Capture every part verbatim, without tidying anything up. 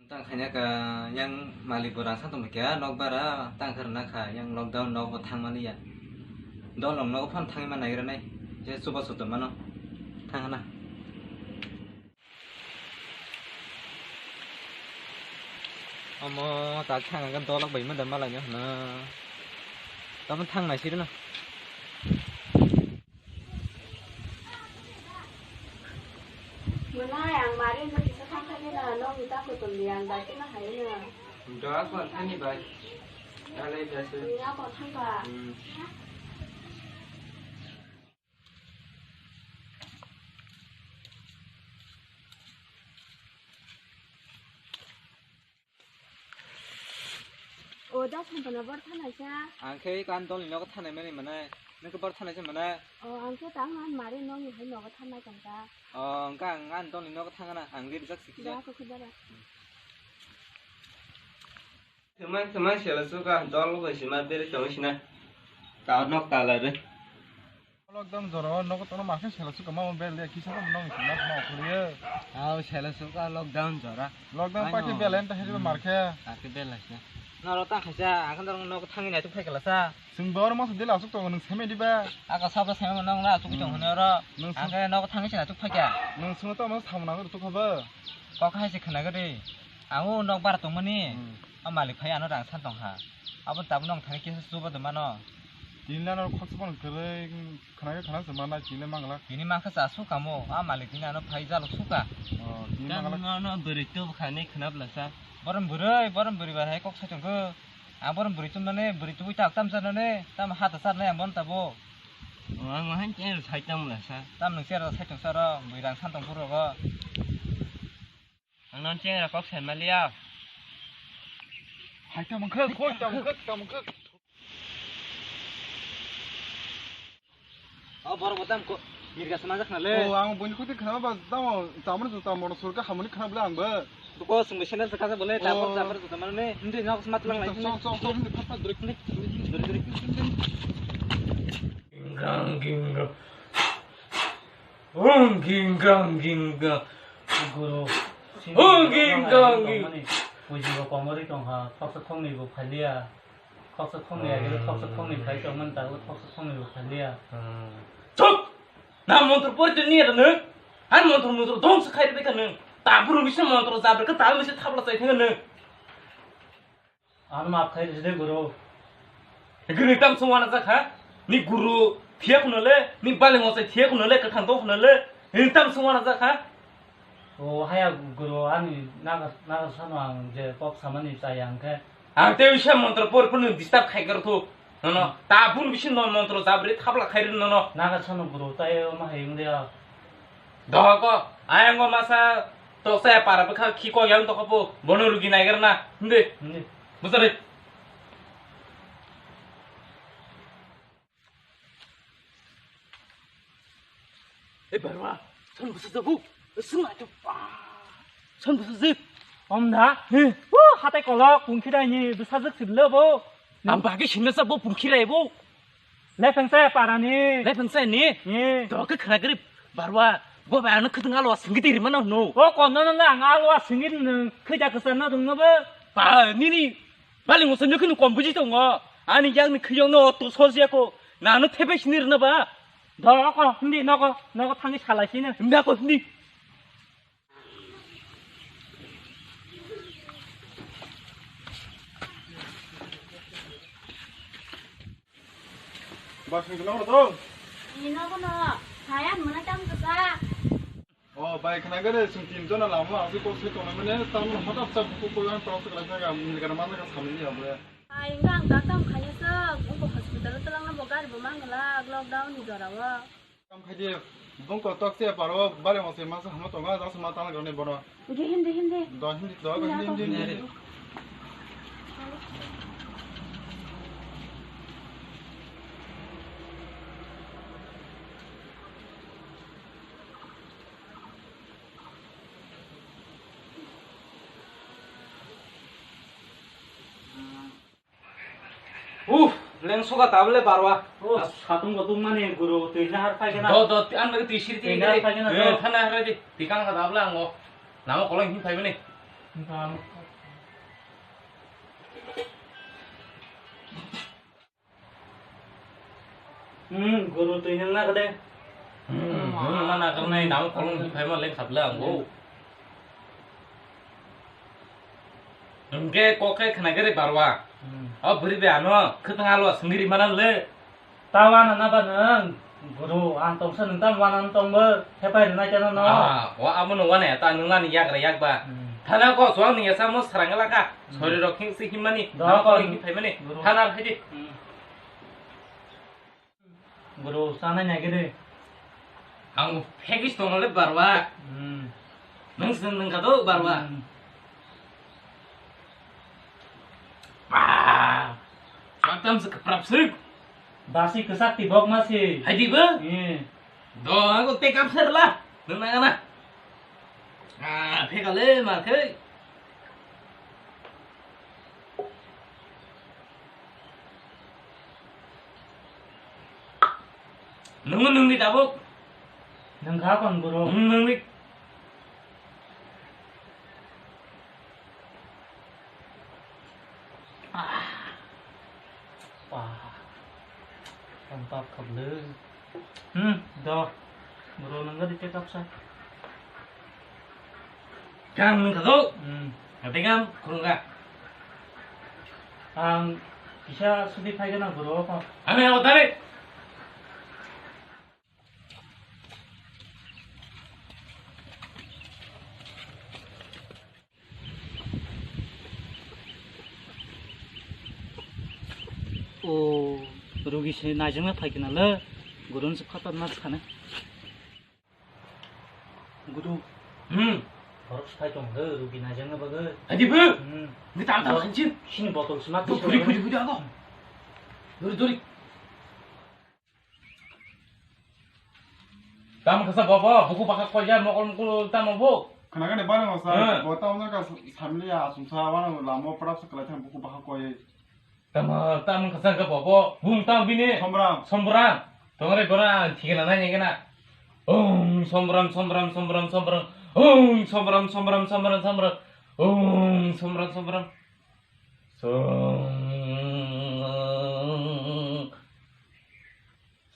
Tang khaina ka yang malik bo rang sa tong kya nok bara tang kar na kha yang lockdown nok bo thang mani ya. Dol long nok phone thang ma nai gra nai. Je chuba chuto mano. Thang na. Omo tak thang ka dolok bai ma da malai no hna. Tamo thang nai sirna. Mwnai ang mari no kisa thangkha de na, nokni ta kutum di ang dai khe na hai na. Doa kon thani bai. Alai jasu. Ni ako thangkha. Hmm. O, da sampana bor thanai sa. Ang khe kan dol ni nogo thanai mani mane. Nang khe bor thanai sa mane. O, ang khe tang man mari nong ni hai nogo thanai tong ta. O, ang khe ang an dol ni nogo thangana. Ang ri rijak sikhi. Da ko khibara. Thumai thumai sela suka dol bai sima bere tong sina. Ta nok ta la re. Lockdown jora o nogo tono ma khe sela suka ma bel ya kisa ko nong sima ma khuli ye. Aw sela suka lockdown jora. Lockdown pa khe bel en ta hedi mar khe. Ta khe bel la sina. Noro ta khaisa ang khe nogo thangwi nai tuk phai kala sa. Chwng bo oro masa dela asuk tongo nwng seme diba? Aka sabo seme nong na asuk tong hwnwi oro. Ang khe nogo thangwi se nai tuk phai kha. Nwng chwngno tamo samung nangwi rw tuk kha bo. Kok hai se khna gari. Ang o nok bara tongmani. Hmm. O malik phai ano rang san tong kha. Abo tabuk nong thani kisa chuba de mano. Tini lano khoksa bono kwrwi khna khe khna se mana tini mangla. Tini mangkha cha su kamo. A malik tini ano phai jalo suka. Oh, tini mangla. Tamo no bwrwi tub khani khna bla sa. Borom bwrwi, borom bwrwi ba hai kok sai tong kho. Ang borom bwrwi tub nani, bwrwi tubui tak tam cha nani. Tam ha ta cha nai ang bon tabo. Oh, ang han chen sai tong bla sa. Tam nung cher sai tong sa ro, bwrwi rang san tong phuru rogo. Ang non chengra kok sai maliya. Hai ta mangkha, koi ta mangkha, ta mangkha. O borok bo tam ko mirga sama jak nale. O ang boni kuti khana ba tamo tamro to tamo sur ka hamoni khana bla ang ba. Ko sung sene sa ka bole ta bor ta bor ta mane hindi nok smat lang lai. Sok sok sok hindi phat phat drik. Drik drik. Gang ging gang. Hung ging gang ging gang. Guru. Hung ging gang ging. Puji bo komori tong ha, thoksa thongni bo phalia. Thoksa thongni agile thoksa thongni khai tong man ta, thoksa thongni bo phalia. Chuk! Na montro pori tini er nung. Han montro montro dong se khai de kan nung. Ta buru bisa montro jabra ka ta bisa thapla sai thang nung. Ano maaf khai rwdi guru. Gini tam sung wana jakha. Ni guru thiya khunale, ni bale ngosai thiya khunale, kathang to khunale. Ni tam sung wana jakha. O haya guru ani naga naga sano ang je kok samani chaya ang khe. Ang te uisa montro por pun disturb khai kar thu. Nono, ta bun bisi no montro jabri thapla khai rin nono. Naga sano guru tai o ma hai ung dia. Dohoko, ayang go masa toksa para bwkha khi kok yang toko po, bono rugi naigar na, hindi. Hindi. Bujari. Eh, barwa, son bwsa jabu, sung ato pa. Son bwsa jib. Om da? He. Wo, hatai kolok, pungkhirai ni bwsa jik siblo bo. Ang bagi sinna sa bo pungkhirai bo. Lepheng se parani. Lepheng se ni? Ni. To ke khna grip barwa. Bo ba ano khidung alo singgi diri mano no. O kono no na ang alo singgi nung khida kasa no dung no ba. Pa ni ni. Bali ngo sanyo khinu kom buji tongo. Ani yang ni khiyong no to sosia ko. Na no thebe sini rna ba. Do ko hindi no ko no ko thangi salai sini. Hindi ko hindi. Basing kenapa tuh? Ino kono, saya mana tam kesa. Oh, bai khna gare sung tin jona lama asuk kok se tong mane tam hota sa buku ko yang tok kala jaga mil kana mana ka samli ya bre. Ai, enggak, enggak tam khanya se, buku hospital telang na bogar bo mangla lockdown ni jora wo. Kam khai di, bongko tok se paro, bare mo se masa hamo tonga, dak se ma tang gane bono. Hindi, hindi, hindi. Do hindi, do hindi, hindi, hindi. Uf, leng soka tabole barwa. Oh, satung bo tung mani guru, twi nahar phai khe na. Do, do, an lagi twi siri twi nahar phai khe na, eh, do. Thana hari di, tikang ka tabole ango. Namo kolong hin phai mani. Hmm, guru twi nang na kade. Hmm, hmm, mana karnai nang kolong di phaima leng khapla ang go. Hingke kok khe khna gere barwa. Hmm. O bwrwi bai ano khwtang alo swngwi ri mana le. Ta wana na ba nwng, guru, ang tongsa nwng tamo wana nwng tongbo, thepai rwnai keno no. Ah, wa amo nwng wane, ta nwng ani yagra yakba. Hmm. Thana ko suang ni yasa mo sarang laka, hmm, sori rok hing si himmani, do na ko ko hing phaimani, guru. Thana phaidi. Hmm. Guru, sanai nai gede. Ang phegis tongole barwa. Hmm. Nwng sing nwng kado barwa. Hmm. Ba. Maktam se kaprap sik. Basi kwsak ti bok ma si. Hai di ba? Eh. Do, aku take up ser lah. Nang nang na. Ah, phekale ma khai. Nung nung di tabuk. Nung kha kon guru. Nung nung di. Ah. Wah. Ang pap kap le. Hmm, do. Bro, nang gadi check up sa. Kang nung kado? Hmm. Ngateng am, kurung ka. Ang kisa sudi phai gana bro ko. Ame awat dare. O, rugi se naijangna phaikhe nale, gurung se phatar na thane. Guru. Hmm. Borok sai tong le, rugi naijangna bagwi. Adi bu? Hmm. Ni tam tam khanchi. Sini botol sima. Duri, duri, duri, duri, ano. Duri, duri. Tamo kasa bobo, buku baka koya, mokol mukul tamo bo. Khna gani bana mo sa, hmm, bo tamo na ka samli ya, asum sa, wana lamo prap sa kalai thang buku baka koya. Tamo, tamo kasa ka bobo, bung tamo bini. Sombram. Sombram. Tongre gora, thigena nai ngena. Om Sombram, Sombram, Sombram, Sombram. Om Sombram, Sombram, Sombram, Sombram. Om Sombram, Sombram. Som.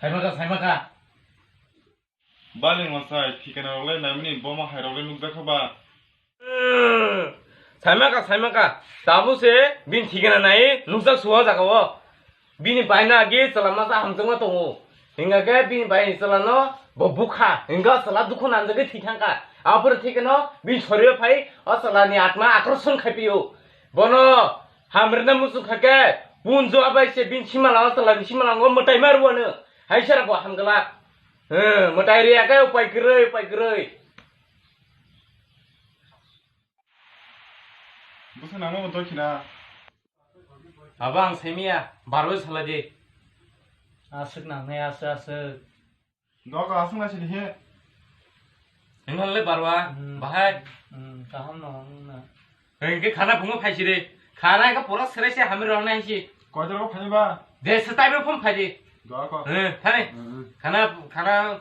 Saimaka, saimaka. Bali masai, thikana rok le namni boma hai rok le nuk dakha ba? Saimaka, saimaka. Tabuk se bini thikana nai nukjak suha jaga o. Bini bai no agi chwla masa hamjakma tongo. Hingkha khe bini bai ni chwla no bo bukha. Hingkha chwla dukhu nanjagwi thwi thangkha. Aphuru thikano bini sorio phai o chwla ni atma akorson khai pio. Bono hamrwkna muchung kha khe punjo abai se bini simala o chwla ni simala o mwtai ma rwano. Hai sara bo hamgala. Hmm, mwtai riya khe upai kwrwi, upai kwrwi. Bwswk nangma bo dokhina. Abo ang saimanya, barwi salai di. Aswk nangnai, aswk, aswk. Doga aswk nai sidi he. Hingle barwa, hmm, bahai. Hmm, kaham no, no. Hingke khana phungo phaisidi. Khana ka pura sere se hamir rong nai si. Koidor ko phai ba? De se tai phum phaidi. Doga ko. He, thani. Hmm, hmm. Khana, khana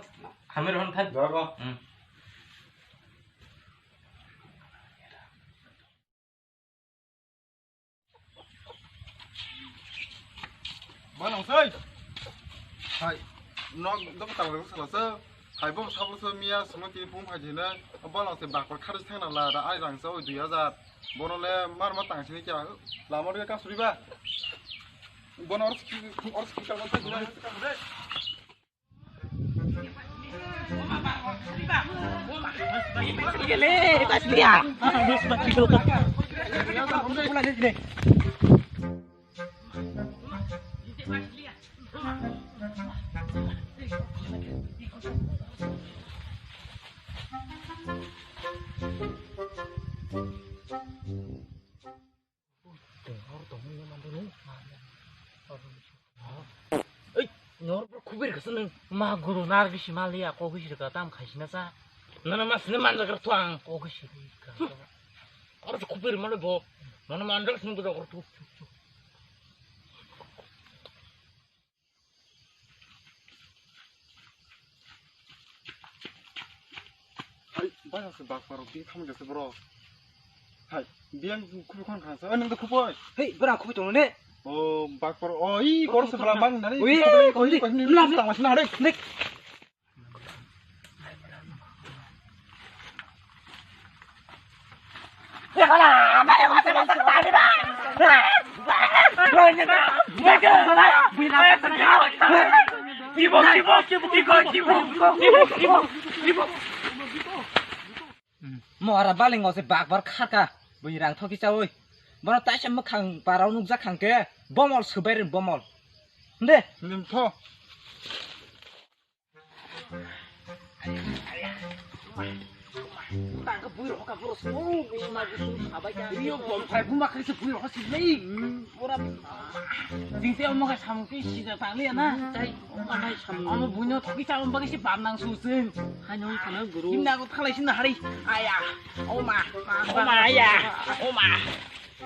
hamir rong thani. Doga ko. Hmm. Bono sei. Hai. Nok dok tang rok sala se. Hai bom sabo se miya simo tini phung phai dina. Bono se bakor khari thang na la da ai rang se oi dui hajar. Bono le mar ma tang sini kya. Lama ri ka suri ba. Bono or ski or ski ka ma se dina. Ei, nor bro, khubir kasa nung ma guru nar bisi ma liya, kok bisi rwka tam khaisina sa. Nana ma sini manjak rw thuang, kok bisi rwka. Aro khubir ma le bo. Nana manjak sini gudok rw thu. Hai, bana se bak parok di kham jase bro. Hai, biyang khupui khon khansa. Oi, nang to khupui. Hei, bora khupui tong ne. O, bakpor. O, i kor se bala mang nani. Ui, khupui, khupui, khupui, khupui, khupui, tang masina hare. Nek. Mo ara baling o se bakbar kharka, bui rang thoki chawi. Bono taisa mwkhang parao nukjak khang khe bomol swbai rin bomol. Hinde? Lim tho. Tangka bui rok ka boro song bisma bisma sabai ka. Iyo bom phai buma khaisa bui rok si lei. Ora. Dingte omo khe samung twi sida tang liya na. Tai omo nai samung. Omo buino thoki cha omo bagwi si bam nang su sin. Hai nong khana guru. Himna ko thalai sin hari. Aya. Oma. Oma aya. Oma.